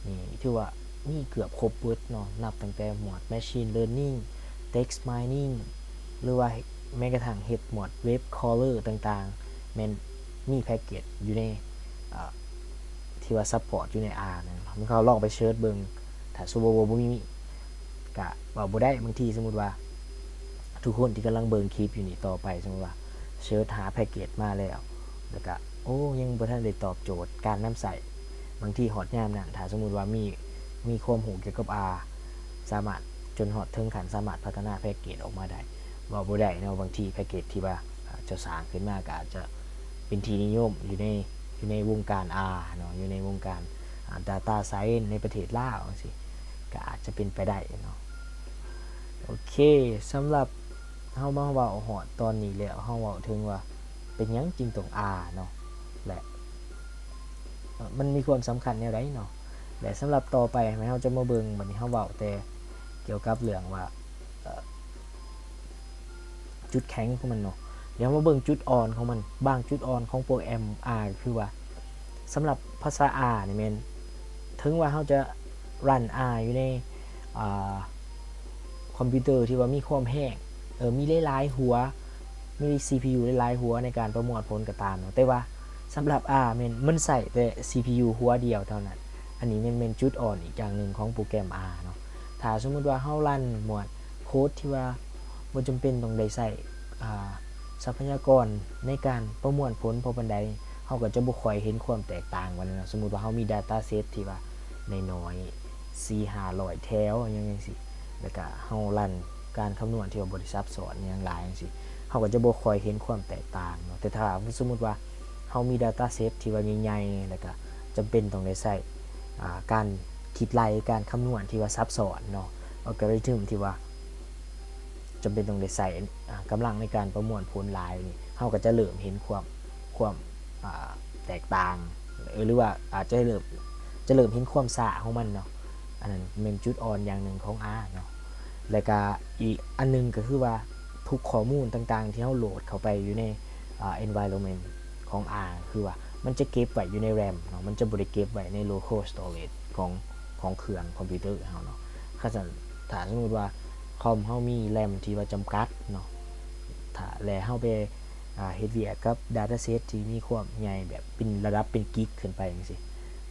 ນີ້ ຖືວ່າມີເກືອບຄົບເບິດເນາະ ນັບຕັ້ງແຕ່ໝວດ Machine Learning, Text Mining ຫຼືວ່າແມ້ກະທັ່ງເຮັດໝວດ Web Crawler ຕ່າງໆ ແມ່ນມີແພັກເກດຢູ່ໃນ ອາ ທີ່ວ່າ support ຢູ່ໃນ R ນັ້ນ. ເຮົາລອງໄປເສີດເບິ່ງ ຖ້າສົມມຸດວ່າບໍ່ມີ ກະເວົ້າບໍ່ໄດ້. ບາງທີສົມມຸດວ່າທຸກຄົນທີ່ກຳລັງເບິ່ງຄລິບຢູ່ນີ້ຕໍ່ໄປ ສົມມຸດວ່າເສີດຫາແພັກເກດມາແລ້ວ ແລ້ວກະ ໂອ້ ຍັງບໍ່ທັນໄດ້ຕອບໂຈດການນຳໃຊ້, ບາງທີຮອດຍາມນັ້ນ ຖ້າສົມມຸດວ່າມີ ມີຄວາມຮູ້ກ່ຽວກັບ R ສາມາດ ຈົນຮອດເຖິງຂັ້ນສາມາດພັດທະນາແພັກເກດອອກມາໄດ້ ເວົ້າບໍ່ໄດ້ເນາະ. ບາງທີແພັກເກດທີ່ວ່າ ອາ ເຈົ້າສ້າງຂຶ້ນມາ ກະອາດຈະເປັນທີ່ນິຍົມຢູ່ໃນ ຢູ່ໃນວົງການ R ເນາະ ຢູ່ໃນວົງການ ອາ Data Science ໃນປະເທດລາວຈັ່ງຊີ້ ກະອາດຈະເປັນໄປໄດ້ເນາະ. ໂອເຄ ສຳລັບເຮົາມາເວົ້າຮອດຕອນນີ້ແລ້ວ ເຮົາເວົ້າເຖິງວ່າເປັນຫຍັງຈຶ່ງຕ້ອງ R ເນາະ ແລະ ມັນມີຄວາມສຳຄັນແນວໃດເນາະ. ແລະ ສຳລັບຕໍ່ໄປ ແມ່ນເຮົາຈະມາເບິ່ງ ບັດນີ້ເຮົາເວົ້າແຕ່ກ່ຽວກັບເລື່ອງວ່າ ເອີ ຈຸດແຂງຂອງມັນເນາະ. ດຽວເຮົາມາເບິ່ງຈຸດອ່ອນຂອງມັນ. ບາງຈຸດອ່ອນຂອງໂປຣແກຣມ R ກະຄືວ່າ ສຳລັບພາສາ R ນີ້ແມ່ນ ເຖິງວ່າເຮົາຈະຣັນ R ຢູ່ໃນ ອາ ຄອມພິວເຕີທີ່ວ່າມີຄວາມແຮງ ເອີ ມີຫຼາຍໆຫົວ ມີ CPU ຫຼາຍໆຫົວໃນການປະມວນຜົນກໍຕາມເນາະ, ແຕ່ວ່າສຳລັບ R ແມ່ນມັນໃຊ້ແຕ່ CPU ຫົວດຽວເທົ່ານັ້ນ. ອັນນີ້ແມ່ນ ແມ່ນຈຸດອ່ອນອີກຢ່າງໜຶ່ງຂອງໂປຣແກຣມ R ເນາະ. ແ ຖ້າສົມມຸດວ່າເຮົາຣັນໝວດໂຄດທີ່ວ່າບໍ່ຈຳເປັນຕ້ອງໄດ້ໃຊ້ ອ່າ ຊັບພະຍາກອນໃນການປະມວນຜົນພໍປານໃດ, ເຮົາກໍຈະບໍ່ຄ່ອຍເຫັນຄວາມແຕກຕ່າງປານໃດເນາະ. ສົມມຸດວ່າເຮົາມີ data set ທີ່ວ່ານ້ອຍໆ ສີ່ຫ້າຮ້ອຍແຖວຫຍັງຈັ່ງຊີ້ ແລ້ວກະເຮົາຣັນການຄຳນວນທີ່ວ່າບໍ່ໄດ້ຊັບຊ້ອນຫຍັງຫຼາຍຈັ່ງຊີ້ ເຮົາກໍຈະບໍ່ຄ່ອຍເຫັນຄວາມແຕກຕ່າງເນາະ. ແຕ່ຖ້າສົມມຸດວ່າເຮົາມີ data set ທີ່ວ່າໃຫຍ່ໆ ແລ້ວກະຈຳເປັນຕ້ອງໄດ້ໃຊ້ ອ່າ ການຄິດໄລ່ການຄຳນວນທີ່ວ່າຊັບຊ້ອນເນາະ, algorithm ທີ່ວ່າຈຳເປັນຕ້ອງໄດ້ໃຊ້ ອ່າ ກຳລັງໃນການປະມວນຜົນຫຼາຍນີ້ ເຮົາກໍຈະເລີ່ມເຫັນຄວາມ ຄວາມ ອ່າ ແຕກຕ່າງ ເອີ ຫຼືວ່າອາດຈະເລີ່ມ ຈະເລີ່ມເຫັນຄວາມຊ້າຂອງມັນເນາະ. ອັນນັ້ນແມ່ນຈຸດອ່ອນຢ່າງໜຶ່ງຂອງ R ເນາະ. ແລ້ວກະອີກອັນໜຶ່ງກໍຄືວ່າ ທຸກຂໍ້ມູນຕ່າງໆທີ່ເຮົາໂຫຼດເຂົ້າໄປຢູ່ໃນ ອ່າ environment ຂອງ R ຄືວ່າມັນຈະເກັບໄວ້ຢູ່ໃນ RAM ເນາະ, ມັນຈະບໍ່ໄດ້ເກັບໄວ້ໃນ local storage ຂອງ ຂອງເຄື່ອງຄອມພິວເຕີເຮົາເນາະ. ຄັນຊັ້ນ ຖ້າສົມມຸດວ່າຄອມເຮົາມີ RAM ທີ່ວ່າຈຳກັດເນາະ ຖ້າ ແລະ ເຮົາໄປ ອ່າ ເຮັດວຽກກັບ data set ທີ່ມີຄວາມໃຫຍ່ ແບບເປັນລະດັບເປັນກິກຂຶ້ນໄປຈັ່ງຊີ້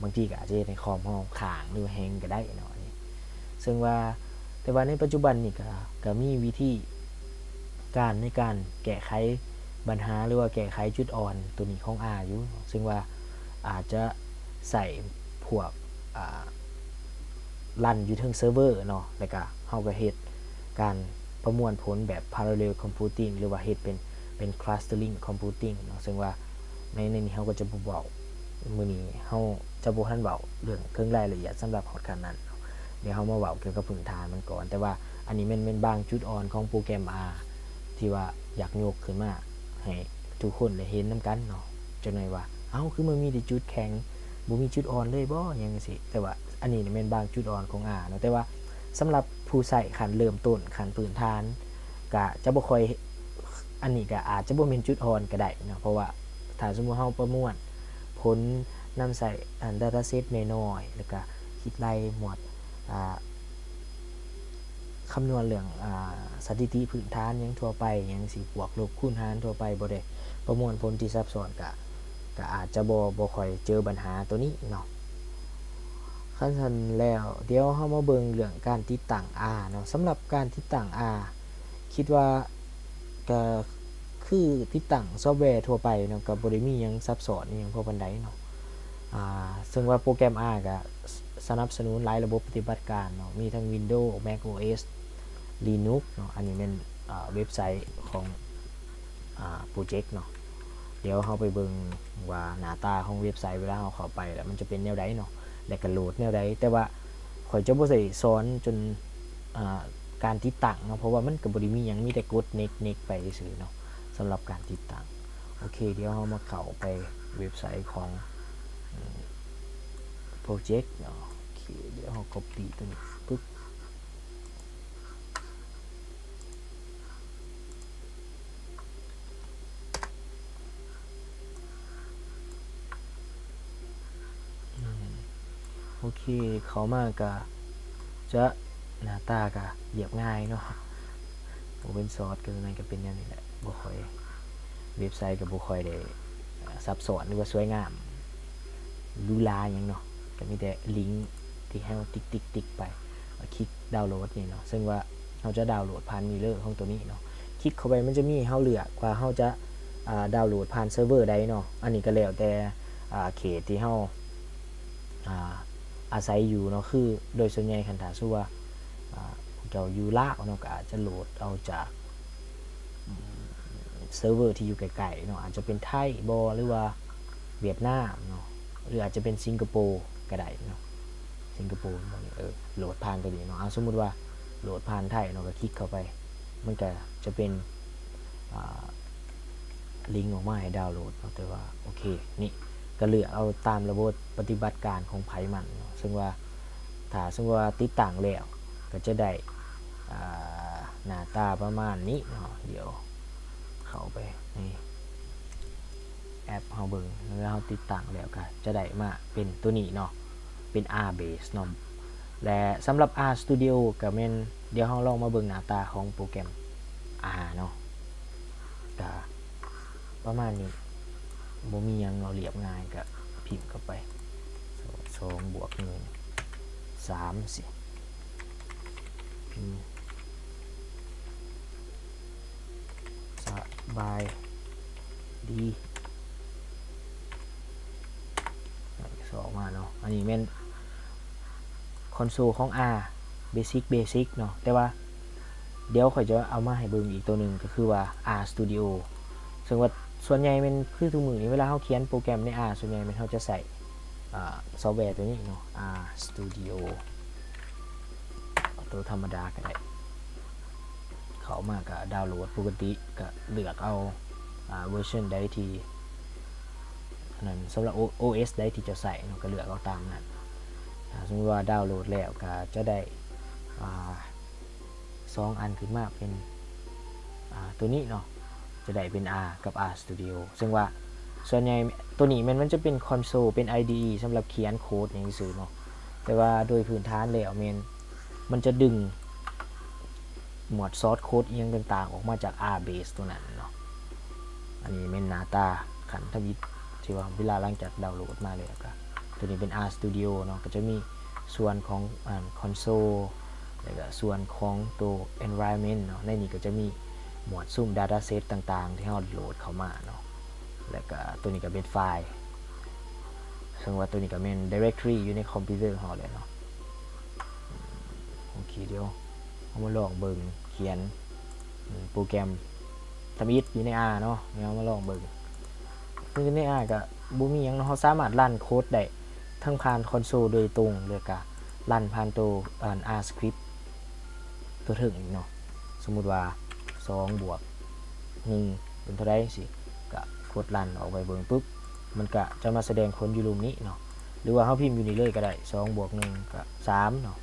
ບາງທີກໍອາດຈະເຮັດໃຫ້ຄອມເຮົາຄ້າງ ຫຼືວ່າແຮງກໍໄດ້ເນາະ ອັນນີ້. ເຊິ່ງວ່າ ແຕ່ວ່າໃນປັດຈຸບັນນີ້ກໍ ກໍມີວິທີການໃນການແກ້ໄຂບັນຫາ ຫຼືວ່າແກ້ໄຂຈຸດອ່ອນໂຕນີ້ຂອງ R ຢູ່, ເຊິ່ງວ່າອາດຈະໃຊ້ພວກ ອ່າ ຣັນຢູ່ເທິງເຊີເວີເນາະ, ແລ້ວກະເຮົາກໍເຮັດການປະມວນຜົນແບບ parallel computing ຫຼືວ່າເຮັດເປັນ ເປັນ clustering computing ເນາະ. ເຊິ່ງວ່າໃນ ໃນນີ້ເຮົາກໍຈະບໍ່ເວົ້າ, ມື້ນີ້ເຮົາຈະບໍ່ທັນເວົ້າເລື່ອງເຖິງລາຍລະອຽດສຳລັບຮອດຂັ້ນນັ້ນເນາະ, ດຽວເຮົາມາເວົ້າກ່ຽວກັບພື້ນຖານມັນກ່ອນ. ແຕ່ວ່າອັນນີ້ແມ່ນ ແມ່ນບາງຈຸດອ່ອນຂອງໂປຣແກຣມ R ທີ່ວ່າຢາກຍົກຂຶ້ນມາໃຫ້ທຸກຄົນໄດ້ເຫັນນຳກັນເນາະ. ຈັກໜ່ອຍວ່າ ເອົ້າ ຄືມັນມີແຕ່ຈຸດແຂງ ບໍ່ມີຈຸດອ່ອນເລີຍບໍ ຫຍັງຈັ່ງຊີ້. ແຕ່ວ່າອັນນີ້ແມ່ນບາງຈຸດອ່ອນຂອງ R ເນາະ, ແຕ່ວ່າສຳລັບຜູ້ໃຊ້ຂັ້ນເລີ່ມຕົ້ນ ຂັ້ນພື້ນຖານ ກະຈະບໍ່ຄ່ອຍ ອັນນີ້ກະອາດຈະບໍ່ແມ່ນຈຸດອ່ອນກະໄດ້ເນາະ, ເພາະວ່າຖ້າສົມມຸດເຮົາປະມວນຜົນນຳໃຊ້ data set ນ້ອຍໆ ແລ້ວກະຄິດໄລ່ໝວດ ອ່າ ຄຳນວນເລື່ອງ ອ່າ ສະຖິຕິພື້ນຖານຫຍັງທົ່ວໄປຫຍັງຊີ້ ບວກລົບຄູນຫານທົ່ວໄປ ບໍ່ໄດ້ປະມວນຜົນທີ່ຊັບຊ້ອນ ກະ ກະອາດຈະບໍ່ ບໍ່ຄ່ອຍເຈີບັນຫາໂຕນີ້ເນາະ. ຄັນຊັ້ນແລ້ວ ດຽວເຮົາມາເບິ່ງເລື່ອງການຕິດຕັ້ງ R ເນາະ. ສຳລັບການຕິດຕັ້ງ R ຄິດວ່າກະ ຄືຕິດຕັ້ງຊອບແວທົ່ວໄປເນາະ, ກໍບໍ່ໄດ້ມີຫຍັງຊັບຊ້ອນອີ່ຫຍັງພໍປານໃດເນາະ. ອ່າ ເຊິ່ງວ່າໂປຣແກຣມ R ກໍສະໜັບສະໜູນຫຼາຍລະບົບປະຕິບັດການເນາະ, ມີທັງ Windows, Mac OS, Linux ເນາະ. ອັນນີ້ແມ່ນ ອ່າ ເວັບໄຊຂອງ ອ່າ ໂປຣເຈັກເນາະ. ດຽວເຮົາໄປເບິ່ງວ່າໜ້າຕາຂອງເວັບໄຊເວລາເຮົາເຂົ້າໄປແລ້ວມັນຈະເປັນແນວໃດເນາະ ແລະກະໂຫຼດແນວໃດ. ແຕ່ວ່າຂ້ອຍຈະບໍ່ໄດ້ສອນຈົນ ອ່າ ການຕິດຕັ້ງເນາະ, ເພາະວ່າມັນກໍບໍ່ໄດ້ມີຫຍັງ ມີແຕ່ກົດ next next ໄປຊື່ໆເນາະ ສຳລັບການຕິດຕັ້ງ. ໂອເຄ ດຽວເຮົາມາເຂົ້າໄປເວັບໄຊຂອງ ອືມ ໂປຣເຈັກເນາະ. ໂອເຄ ດຽວເຮົາ copy ຕົວນີ້ປຶບ. ອືມ ໂອເຄ ເຂົ້າມາກະຈະໜ້າຕາກະລຽບງ່າຍເນາະ, ໂອເພັນຊອດກໍສ່ວນໃຫຍ່ກໍເປັນແນວນີ້ແຫຼະ, ບໍ່ຄ່ອຍ ເວັບໄຊກໍບໍ່ຄ່ອຍໄດ້ ອາ ຊັບຊ້ອນ ຫຼືວ່າສວຍງາມຫຼູຫຼາຫຍັງເນາະ, ກໍມີແຕ່ລິງທີ່ໃຫ້ເຮົາຕິກໆໆໄປ ແລ້ວຄລິກດາວໂຫຼດນີ້ເນາະ. ເຊິ່ງວ່າເຮົາຈະດາວໂຫຼດຜ່ານມີເລີຂອງໂຕນີ້ເນາະ, ຄລິກເຂົ້າໄປມັນຈະມີໃຫ້ເຮົາເລືອກວ່າເຮົາຈະ ອາ ດາວໂຫຼດຜ່ານເຊີເວີໃດເນາະ. ອັນນີ້ກໍແລ້ວແຕ່ ອາ ເຂດທີ່ເຮົາ ອາ ອາໄສຢູ່ເນາະ, ຄືໂດຍສ່ວນໃຫຍ່ຄັນຖ້າສົມມຸດວ່າ ອາ ພວກເຈົ້າຢູ່ລາວເນາະ ກໍອາດຈະໂຫຼດເອົາຈາກ ອືມ ເຊີເວີທີ່ຢູ່ໃກ້ໆເນາະ, ອາດຈະເປັນໄທບໍ ຫຼືວ່າຫວຽດນາມເນາະ ຫຼືອາດຈະເປັນສິງກະໂປກໍໄດ້ເນາະ. ສິງກະໂປ ເອີ ໂຫຼດຜ່ານຕົວນີ້ເນາະ. ເອົາ ສົມມຸດວ່າໂຫຼດຜ່ານໄທເນາະ, ກໍຄລິກເຂົ້າໄປ ມັນກໍຈະເປັນ ອາ ລິງອອກມາໃຫ້ດາວໂຫຼດເນາະ. ແຕ່ວ່າ ໂອເຄ ນີ້ກໍເລືອກເອົາຕາມລະບົບປະຕິບັດການຂອງໃຜມັນເນາະ. ເຊິ່ງວ່າ ຖ້າສົມມຸດວ່າຕິດຕັ້ງແລ້ວ ກໍຈະໄດ້ ອາ ໜ້າຕາປະມານນີ້ເນາະ. ດຽວເຂົ້າໄປໃນແອັບເຮົາເບິ່ງ, ເວລາເຮົາຕິດຕັ້ງແລ້ວກໍຈະໄດ້ມາເປັນຕົວນີ້ເນາະ, ເປັນ R base ເນາະ. ແລະ ສຳລັບ R Studio ກໍແມ່ນ ດຽວເຮົາລອງມາເບິ່ງໜ້າຕາຂອງໂປຣແກຣມ R ເນາະ. ກະປະມານນີ້ ບໍ່ມີຫຍັງເນາະ, ລຽບງ່າຍ ກະພິມເຂົ້າໄປ ສອງບວກໜຶ່ງ ສາມ ຊີ້. ສະບາຍດີ ສອກມາເນາະ. ອັນນີ້ແມ່ນຄອນໂຊລຂອງ R Basic Basic ເນາະ ແຕ່ວ່າດຽວຂ້ອຍຈະເອົາມາໃຫ້ເບິ່ງອີກໂຕໜຶ່ງ ກໍຄືວ່າ R Studio ເຊິ່ງວ່າສ່ວນໃຫຍ່ແມ່ນ ຄືທຸກມື້ນີ້ເວລາເຮົາຂຽນໂປຣແກຣມໃນ R ສ່ວນໃຫຍ່ແມ່ນເຮົາຈະໃຊ້ ອ່າ ຊອບແວໂຕນີ້ເນາະ R Studio ເອົາໂຕທຳມະດາກໍໄດ້. ເຂົ້າມາກໍດາວໂຫຼດປົກກະຕິ ກໍເລືອກເອົາ ອ່າ ເວີຊັນໃດທີ່ ອັນນັ້ນ ສຳລັບ ໂອ ໂອເອສ ໃດທີ່ເຈົ້າໃຊ້ເນາະ ກໍເລືອກເອົາຕາມນັ້ນ. ຖ້າສົມມຸດວ່າດາວໂຫຼດແລ້ວ ກໍຈະໄດ້ ອ່າ ສອງອັນຂຶ້ນມາເປັນ ອ່າ ໂຕນີ້ເນາະ ຈະໄດ້ເປັນ R ກັບ R Studio ເຊິ່ງວ່າສ່ວນໃຫຍ່ໂຕນີ້ແມ່ນມັນຈະເປັນຄອນໂຊລ ເປັນ IDE ສຳລັບຂຽນໂຄດຫຍັງຊື່ໆເນາະ ແຕ່ວ່າໂດຍພື້ນຖານແລ້ວແມ່ນມັນຈະດຶງໝວດຊອດໂຄດອີ່ຫຍັງຕ່າງໆ ອອກມາຈາກ R Base ໂຕນັ້ນເນາະ. ອັນນີ້ແມ່ນໜ້າຕາຂັ້ນທຳອິດ ທີ່ວ່າເວລາຫຼັງຈາກດາວໂຫຼດມາແລ້ວ ກໍໂຕນີ້ເປັນ R Studio ເນາະ ກໍຈະມີ ສ່ວນຂອງ ອ່າ ຄອນໂຊລ ແລ້ວກະສ່ວນຂອງໂຕ environment ເນາະ. ໃນນີ້ກໍຈະມີໝວດສຸມ dataset ຕ່າງໆ ທີ່ເຮົາໂຫຼດເຂົ້າມາເນາະ ແລ້ວກະໂຕນີ້ກໍເປັນໄຟລ໌ ເຊິ່ງວ່າໂຕນີ້ກໍແມ່ນ directory ຢູ່ໃນຄອມພິວເຕີເຮົາແຫຼະເນາະ. ໂອເຄ ດຽວເຮົາມາລອງເບິ່ງຂຽນໂປຣແກຣມທຳອິດຢູ່ໃນ R ເນາະ ດຽວເຮົາມາລອງເບິ່ງ. ຄືໃນ R ກໍບໍ່ມີຫຍັງເນາະ ເຮົາສາມາດຣັນໂຄດໄດ້ທັງຜ່ານຄອນໂຊລໂດຍຕົງ ແລ້ວກະຣັນຜ່ານໂຕ ອ່າ R script ຕົວເທິງອີກເນາະ. ສົມມຸດວ່າ ສອງບວກໜຶ່ງ ເປັນເທົ່າໃດ ຈັ່ງຊີ້ ກະກົດຣັນອອກໄປເບິ່ງປຶບ ມັນກະຈະມາສະແດງຜົນຢູ່ລຸ່ມນີ້ເນາະ ຫຼືວ່າເຮົາພິມຢູ່ນີ້ເລີຍກໍໄດ້ ສອງບວກໜຶ່ງ ກະສາມເນາະ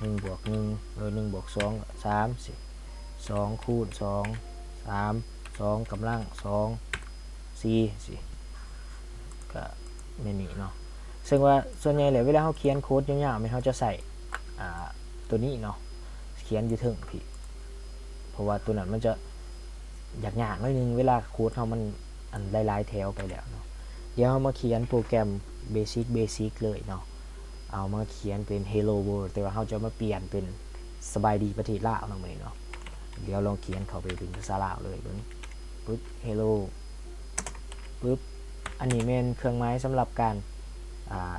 ໜຶ່ງບວກໜຶ່ງ ເອີ ໜຶ່ງບວກສອງ ກະສາມ ຊີ້ ສອງຄູນສອງ ສາມ ສອງກຳລັງສອງ ສີ່ ຊີ້ ກະແມ່ນນີ້ເນາະ. ເຊິ່ງວ່າສ່ວນໃຫຍ່ແລ້ວເວລາເຮົາຂຽນໂຄດຍາວໆ ແມ່ນເຮົາຈະໃຊ້ ອ່າ ໂຕນີ້ເນາະ ຂຽນຢູ່ເທິງພີ້ ເພາະວ່າໂຕນັ້ນມັນຈະຍາກໆໜ້ອຍໜຶ່ງ ເວລາໂຄດເຮົາມັນ ອັນ ຫຼາຍໆແຖວໄປແລ້ວເນາະ. ດຽວເຮົາມາຂຽນໂປຣແກຣມ basic basic ເລີຍເນາະ ເອົາມາຂຽນເປັນ Hello World ແຕ່ວ່າເຮົາຈະມາປ່ຽນເປັນ ສະບາຍດີປະເທດລາວເນາະ ມື້ນີ້ເນາະ. ດຽວລອງຂຽນເຂົ້າໄປເປັນພາສາລາວເລີຍເບິ່ງ ປຶບ Hello ປຶບ ອັນນີ້ແມ່ນເຄື່ອງໝາຍສຳລັບການ ອ່າ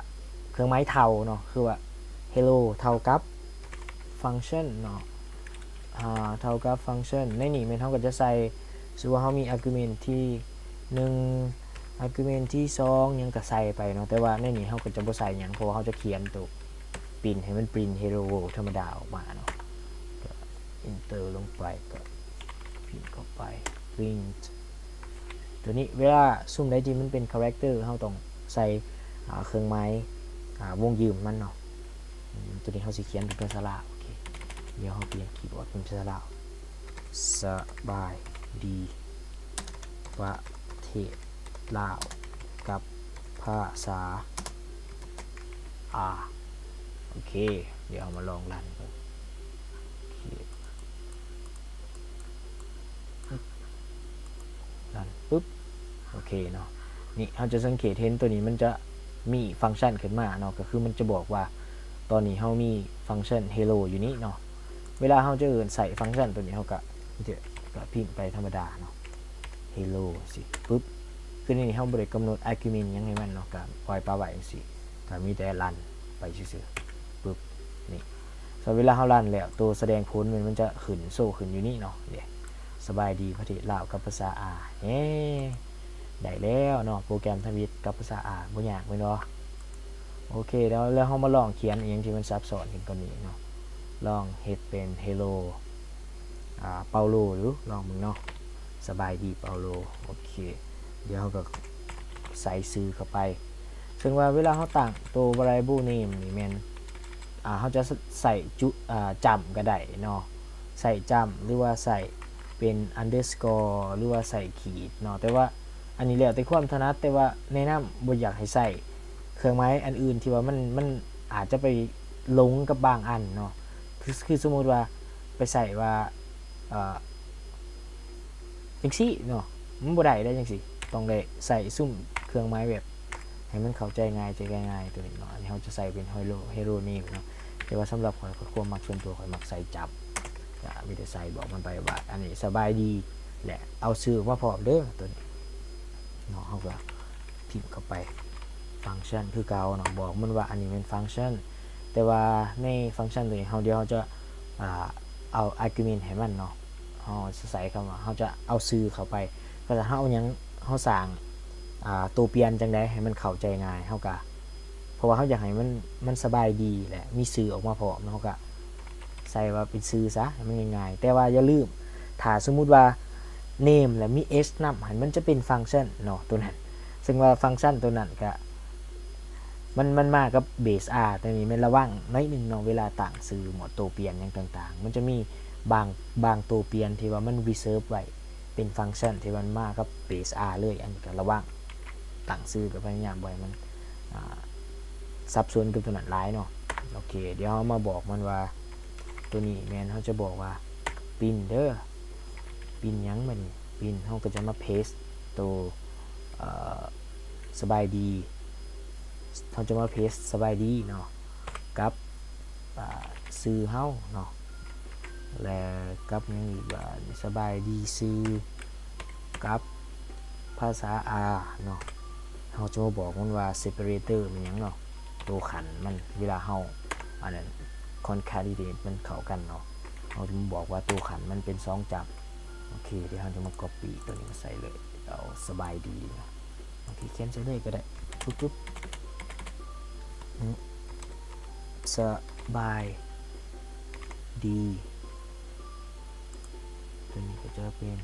ເຄື່ອງໝາຍເທົ່າເນາະ ຄືວ່າ Hello ເທົ່າກັບ function ເນາະ ອ່າ ເທົ່າກັບ function. ໃນນີ້ແມ່ນເຮົາກໍຈະໃສ່ ສົມມຸດວ່າເຮົາມີ argument ທີໜຶ່ງ argument ທີສອງ ຫຍັງກໍໃສ່ໄປເນາະ ແຕ່ວ່າໃນນີ້ເຮົາກໍຈະບໍ່ໃສ່ຫຍັງ ເພາະວ່າເຮົາຈະຂຽນໂຕ print ໃຫ້ມັນ print Hello World ທຳມະດາອອກມາເນາະ. ກໍ enter ລົງໄປ ກໍພິມເຂົ້າໄປ print ຕົວນີ້ ເວລາຊຸມໃດທີ່ມັນເປັນ character ເຮົາຕ້ອງໃສ່ ອ່າ ເຄື່ອງໝາຍ ອ່າ ວົງຢືມມັນເນາະ. ຕົວນີ້ເຮົາຊິຂຽນເປັນພາສາລາວ ໂອເຄ ດຽວເຮົາປ່ຽນຄີບອດເປັນພາສາລາວ ສະບາຍດີ ປະເທດລາວ ກັບພາສາ R ໂອເຄ ດຽວເຮົາມາລອງຣັນເບິ່ງ ໂອເຄ ຣັນປຶບ ໂອເຄເນາະ. ນີ້ເຮົາຈະສັງເກດເຫັນຕົວນີ້ມັນຈະມີຟັງຊັນຂຶ້ນມາເນາະ ກໍຄືມັນຈະບອກວ່າຕອນນີ້ເຮົາມີຟັງຊັນ Hello ຢູ່ນີ້ເນາະ. ເວລາເຮົາຈະເອີ້ນໃຊ້ຟັງຊັນຕົວນີ້ ເຮົາກະ ກະພິມໄປທຳມະດາເນາະ Hello ຊີ້ປຶບ ຄືໃນນີ້ເຮົາບໍ່ໄດ້ກຳນົດ argument ຫຍັງໃຫ້ມັນເນາະ ກະປ່ອຍປະໄວ້ຈັ່ງຊີ້ ກະມີແຕ່ຣັນໄປຊື່ໆ ປຶບ ນີ້ ເວລາເຮົາຣັນແລ້ວ ໂຕສະແດງຜົນມັນ ມັນຈະຂຶ້ນ ໂຊຂຶ້ນຢູ່ນີ້ເນາະ ເດ້ ສະບາຍດີປະເທດລາວກັບພາສາ R ເອີ ໄດ້ແລ້ວເນາະ ໂປຣແກຣມທຳອິດກັບພາສາ R ບໍ່ຍາກແມ່ນບໍ່? ໂອເຄ ແລ້ວ ແລ້ວເຮົາມາລອງຂຽນອີ່ຫຍັງທີ່ມັນຊັບຊ້ອນຂຶ້ນກວ່ານີ້ເນາະ ລອງເຮັດເປັນ Hello ອ່າ ເປົາໂລ ດູ ລອງເບິ່ງເນາະ ສະບາຍດີເປົາໂລ ໂອເຄ ດຽວເຮົາກໍໃສ່ຊື່ເຂົ້າໄປ ເຊິ່ງວ່າເວລາເຮົາຕັ້ງໂຕ variable name ນີ້ແມ່ນ ອ່າ ເຮົາຈະໃສ່ຈຸດ ອ່າ ຈ້ຳກໍໄດ້ເນາະ ໃສ່ຈ້ຳ ຫຼືວ່າໃສ່ເປັນ underscore ຫຼືວ່າໃສ່ຂີດເນາະ ແຕ່ວ່າອັນນີ້ແລ້ວແຕ່ຄວາມຖະໜັດ ແຕ່ວ່າແນະນຳບໍ່ຢາກໃຫ້ໃສ່ເຄື່ອງໝາຍອັນອື່ນທີ່ວ່າມັນ ມັນອາດຈະໄປຫຼົງກັບບາງອັນເນາະ ຄື ຄືສົມມຸດວ່າໄປໃສ່ວ່າ ເອີ ຈັ່ງຊີ້ເນາະ ມັນບໍ່ໄດ້ເດ້ຈັ່ງຊີ້ ຕ້ອງໄດ້ໃສ່ຊຸມເຄື່ອງໝາຍແບບໃຫ້ມັນເຂົ້າໃຈງ່າຍ ໃຈງ່າຍໆ ຕົວນີ້ເນາະ. ອັນນີ້ເຮົາຈະໃສ່ເປັນ Hello Hello Name ເນາະ ແຕ່ວ່າສຳລັບຂ້ອຍ ຂ້ອຍ ຄວາມມັກສ່ວນຕົວ ຂ້ອຍມັກໃສ່ຈັບ ກໍມີແຕ່ໃສ່ບອກມັນໄປວ່າ ອັນນີ້ສະບາຍດີ ແລະ ເອົາຊື່ມາພ້ອມເດີ ໂຕນີ້ເນາະ. ເຮົາກໍພິມເຂົ້າໄປ ຟັງຊັນຄືເກົ່າເນາະ ບອກມັນວ່າອັນນີ້ແມ່ນຟັງຊັນ. ແຕ່ວ່າໃນຟັງຊັນໂຕນີ້ ເຮົາ ດຽວເຮົາຈະ ອ່າ ເອົາອາກູເມັນໃຫ້ມັນເນາະ. ເຮົາຈະໃສ່ຄຳວ່າ ເຮົາຈະເອົາຊື່ເຂົ້າໄປ ກໍຈະເຮົາເອົາຫຍັງ ເຮົາສ້າງ ອ່າ ໂຕປ່ຽນຈັ່ງໃດໃຫ້ມັນເຂົ້າໃຈງ່າຍ ເຮົາກະ ເພາະວ່າເຮົາຢາກໃຫ້ມັນ ມັນສະບາຍດີ ແລະ ມີຊື່ອອກມາພ້ອມ ເຮົາກະໃສ່ວ່າເປັນຊື່ຊະ ໃຫ້ມັນງ່າຍໆ. ແຕ່ວ່າຢ່າລືມ ຖ້າສົມມຸດວ່າ name ແລະ ມີ s ນຳ ຫັ້ນ ມັນຈະເປັນຟັງຊັນເນາະ ໂຕນັ້ນ. ເຊິ່ງວ່າຟັງຊັນໂຕນັ້ນກະ ມັນ ມັນມາກັບເບສ R ໂຕນີ້ແມ່ນລະວັງໜ້ອຍໜຶ່ງເນາະ ເວລາຕັ້ງຊື່ໝວດໂຕປ່ຽນຫຍັງຕ່າງໆ. ມັນຈະມີບາງ ບາງໂຕປ່ຽນທີ່ວ່າມັນ reserve ໄວ້ ເປັນຟັງຊັນທີ່ມັນມາກັບເບສ R ເລີຍ. ອັນນີ້ກໍລະວັງ ຕັ້ງຊື່ກໍພະຍາຍາມບໍ່ໃຫ້ມັນ ອ່າ ສັບສົນກັບຕົວນັ້ນຫຼາຍເນາະ. ໂອເຄ ດຽວເຮົາມາບອກມັນວ່າ ຕົວນີ້ແມ່ນເຮົາຈະບອກວ່າ print ເດີ print ຫຍັງບັດນີ້ print ເຮົາກໍຈະມາ paste ໂຕ ເອີ ສະບາຍດີ ເຮົາຈະມາ paste ສະບາຍດີເນາະ ກັບ ອ່າ ຊື່ເຮົາເນາະ ແລະ ກັບຫຍັງອີກບາດນີ້ ສະບາຍດີຊື່ ກັບພາສາ R ເນາະ. ເຮົາຈະມາບອກມັນວ່າ separator ແມ່ນຫຍັງເນາະ ໂຕຂັ້ນມັນ ເວລາເຮົາ ອັນນັ້ນ concatenate ມັນເຂົ້າກັນເນາະ ເຮົາຈະມາບອກວ່າໂຕຂັ້ນມັນເປັນສອງຈັບ. ໂອເຄ ດຽວເຮົາຈະມາ copy ຕົວນີ້ມາໃສ່ເລີຍ ເອົາສະບາຍດີເນາະ. ໂອເຄ ຂຽນໃສ່ເລີຍກໍໄດ້ ປຶບ ປຶບ ສະບາຍດີ ຕົວນີ້ກໍຈະເປັນ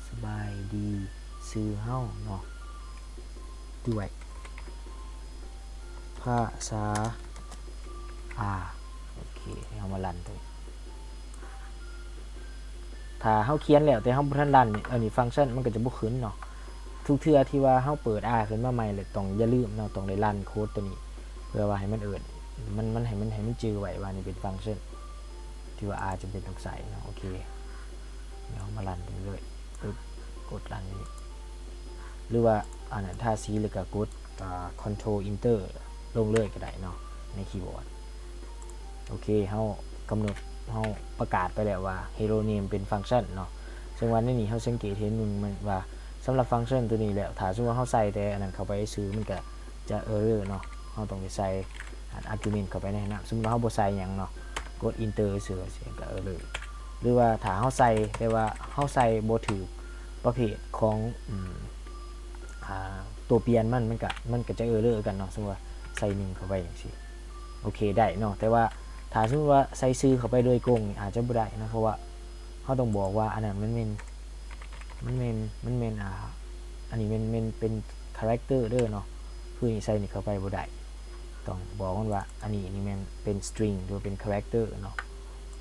ສະບາຍດີຊື່ເຮົາເນາະ ດ້ວຍພາສາ R. ໂອເຄ ເຮົາມາຣັນເບິ່ງ ຖ້າເຮົາຂຽນແລ້ວແຕ່ເຮົາບໍ່ທັນຣັນນີ້ ອັນນີ້ຟັງຊັນມັນກໍຈະບໍ່ຂຶ້ນເນາະ. ທຸກເທື່ອທີ່ວ່າເຮົາເປີດ R ຂຶ້ນມາໃໝ່ ແລ້ວຕ້ອງຢ່າລືມເນາະ ຕ້ອງໄດ້ຣັນໂຄດຕົວນີ້ ເພື່ອວ່າໃຫ້ມັນເອີ້ນ ມັນ ມັນ ໃຫ້ມັນ ໃຫ້ມັນຈື່ໄວ້ວ່ານີ້ເປັນຟັງຊັນທີ່ວ່າ R ຈຳເປັນຕ້ອງໃຊ້ເນາະ. ໂອເຄ ດຽວເຮົາມາຣັນເບິ່ງເລີຍ ປຶບ ກົດຣັນນີ້ ຫຼືວ່າ ອັນນັ້ນ ທາສີ ແລ້ວກໍກົດ ອ່າ Control Enter ລົງເລີຍກໍໄດ້ເນາະ ໃນຄີບອດ. ໂອເຄ ເຮົາກຳນົດ ເຮົາປະກາດໄປແລ້ວວ່າ Hero Name ເປັນຟັງຊັນເນາະ. ເຊິ່ງວ່າໃນນີ້ເຮົາສັງເກດເຫັນມັນວ່າ ສຳລັບຟັງຊັນຕົວນີ້ແລ້ວ ຖ້າສົມມຸດວ່າເຮົາໃສ່ແຕ່ອັນນັ້ນເຂົ້າໄປຊື່ ມັນກະຈະ error ເນາະ. ເຮົາຕ້ອງໄດ້ໃສ່ ອາ argument ເຂົ້າໄປໃນນັ້ນ. ສົມມຸດວ່າເຮົາບໍ່ໃສ່ຫຍັງເນາະ ກົດ Enter ຊື່ ມັນກະ error. ຫຼືວ່າຖ້າເຮົາໃສ່ ແຕ່ວ່າເຮົາໃສ່ບໍ່ຖືກປະເພດຂອງ ອາ ຕົວປ່ຽນມັນ ມັນກະ ມັນກະຈະ error ຄືກັນເນາະ. ສົມມຸດວ່າໃສ່ໜຶ່ງເຂົ້າໄປຈັ່ງຊີ້ ໂອເຄ ໄດ້ເນາະ. ແຕ່ວ່າຖ້າສົມມຸດວ່າໃສ່ຊື່ເຂົ້າໄປໂດຍກົງນີ້ ອາດຈະບໍ່ໄດ້ເນາະ ເພາະວ່າເຮົາຕ້ອງບອກວ່າ ອັນນັ້ນມັນແມ່ນ ມັນແມ່ນ ມັນແມ່ນ ອ່າ ອັນນີ້ແມ່ນ ແມ່ນເປັນ character ເດີເນາະ. ຄືນີ້ໃສ່ນີ້ເຂົ້າໄປບໍ່ໄດ້ ຕ້ອງບອກມັນວ່າ ອັນນີ້ນີ້ແມ່ນເປັນ string ຫຼືວ່າເປັນ character ເນາະ.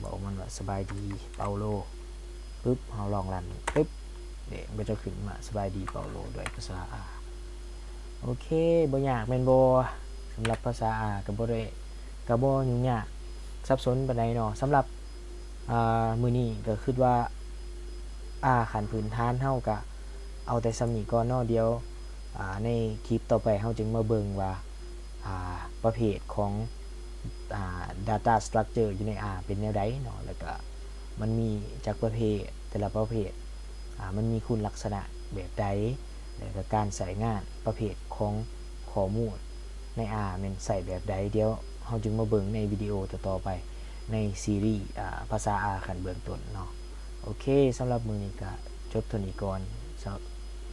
ບອກມັນວ່າ ສະບາຍດີ ເປົາໂລ ປຶບ ເຮົາລອງຣັນ ປຶບ ເດ້ ມັນກໍຈະຂຶ້ນມາ ສະບາຍດີ ເປົາໂລ ດ້ວຍພາສາ R. ໂອເຄ ບໍ່ຍາກແມ່ນບໍ່? ສຳລັບພາສາ R ກໍບໍ່ໄດ້ ກໍບໍ່ຫຍຸ້ງຍາກສັບສົນປານໃດເນາະ. ສຳລັບ ອ່າ ມື້ນີ້ກໍຄິດວ່າ R ຂັ້ນພື້ນຖານເຮົາກໍເອົາແຕ່ສ່ຳນີ້ກ່ອນເນາະ. ດຽວ ອ່າ ໃນຄລິບຕໍ່ໄປເຮົາຈຶ່ງມາເບິ່ງວ່າ ອ່າ ປະເພດຂອງ ອ່າ data structure ຢູ່ໃນ R ເປັນແນວໃດເນາະ ແລ້ວກະມັນມີຈັກປະເພດ ແຕ່ລະປະເພດ ອ່າ ມັນມີຄຸນລັກສະນະແບບໃດ ແລ້ວກະການໃຊ້ງານປະເພດຂອງຂໍ້ມູນໃນ R ແມ່ນໃຊ້ແບບໃດ. ດຽວເຮົາຈຶ່ງມາເບິ່ງໃນວິດີໂອຕໍ່ໆໄປໃນຊີຣີ ອ່າ ພາສາ R ຂັ້ນເບື້ອງຕົ້ນເນາະ. ໂອເຄ ສຳລັບມື້ນີ້ກະຈົບເທົ່ານີ້ກ່ອນ.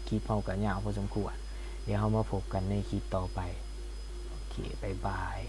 ຄລິບເຮົາກະຍາວພໍສົມຄວນ ດຽວເຮົາມາພົບກັນໃນຄລິບຕໍ່ໄປ. ໂອເຄ ບາຍບາຍ.